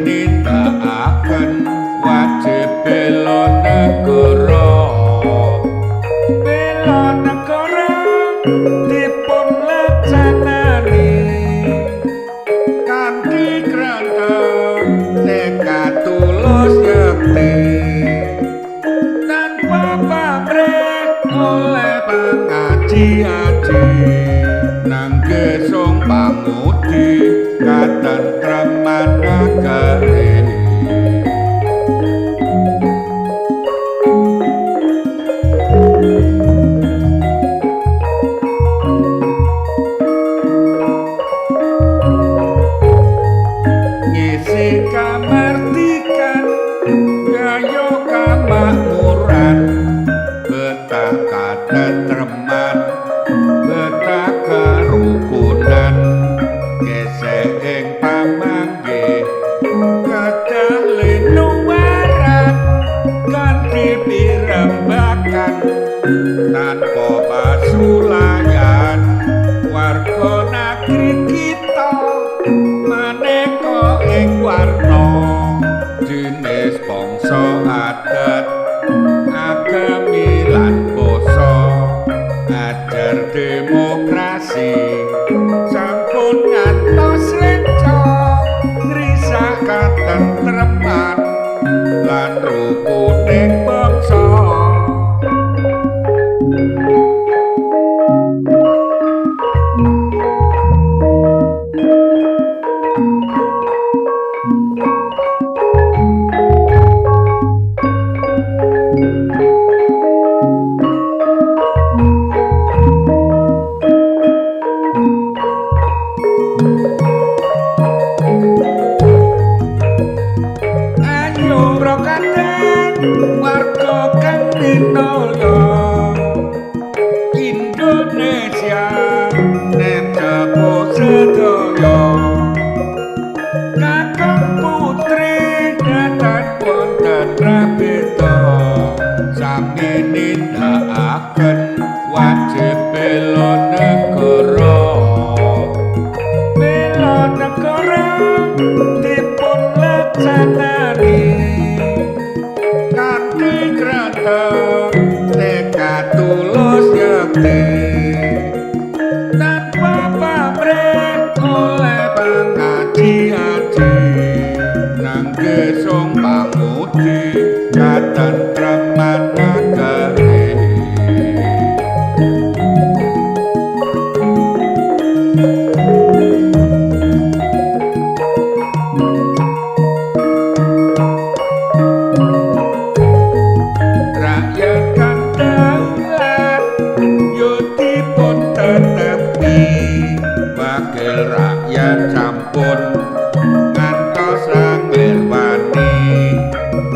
Nindakaken wajib bela negara. Bela negara dipun laksanani kanthi kranteng tekad tulus yekti, tanpa pamrih oleh pangaji-aji, nanggesung pangudi katentreman nagari. Ngisi kamardikan gayo kamakmuran, betah katentreman, betah kerukunan, gesek ing pamanggih kedah linuwaran kanthi pirembakan tanpa pasulayan. Warga negeri kita maneka ing warna, jinis bangsa, adat, agami lan basa. Ajar demokrasi sampun ngantos lenca, ngrisak katentreman lan rukuning bangsa. Ayo brokaten warga kang minulya, Indonesia netepo sedaya. Kakang putri datan wonten prabeta, sami nindakaken wajib bela negara. Bela negara dipun laksanani kanthi kranteng tekad tulus yekti, tanpa pamrih oleh pangaji-aji, nanggesung pangudi katentreman nagari. Rakyat kang daulat yo dipun tetepi, wakil rakyat sampun ngantos anglirwani,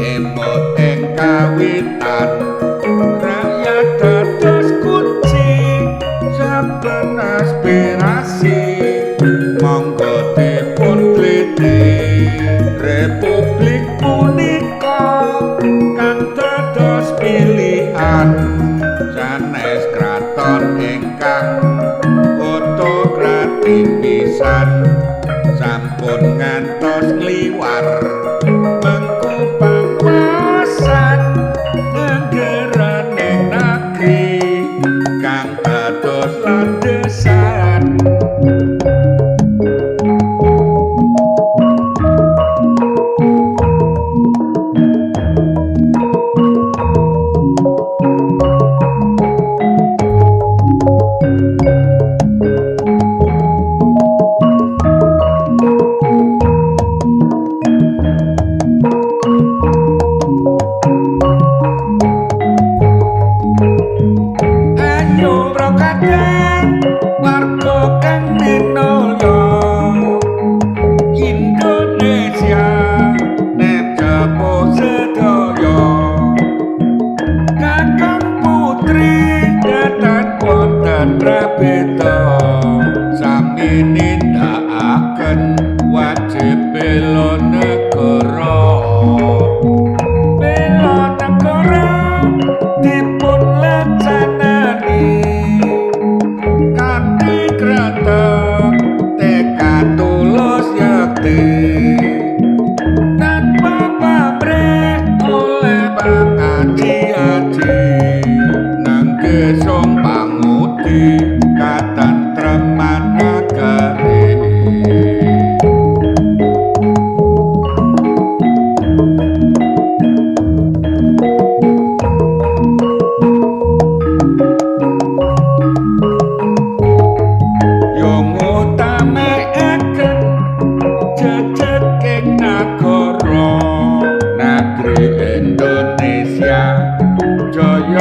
emot ing kawitan rakyat dados kunci saben aspirasi, monggo dipun tliti. Republik punika kang dados pilihan, sanes kraton ingkang otokratik pisan, sampun ngantos ngliwar mengku panguwasan anggeraning negeri kang dados landesan.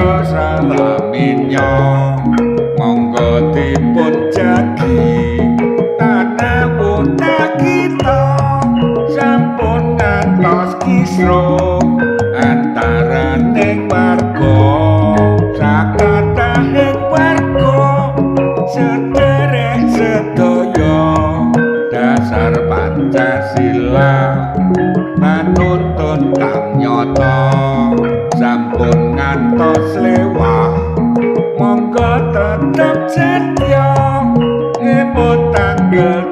Warga salaminya, monggo dipun jagi tanah wuta kita. Sampun ngantos kisruh antaraning warga, sakatahing warga sederek sedaya. Dasar Pancasila panuntun kang nyata sampun ngantos lewah, monggo tetep setya emut tanggel.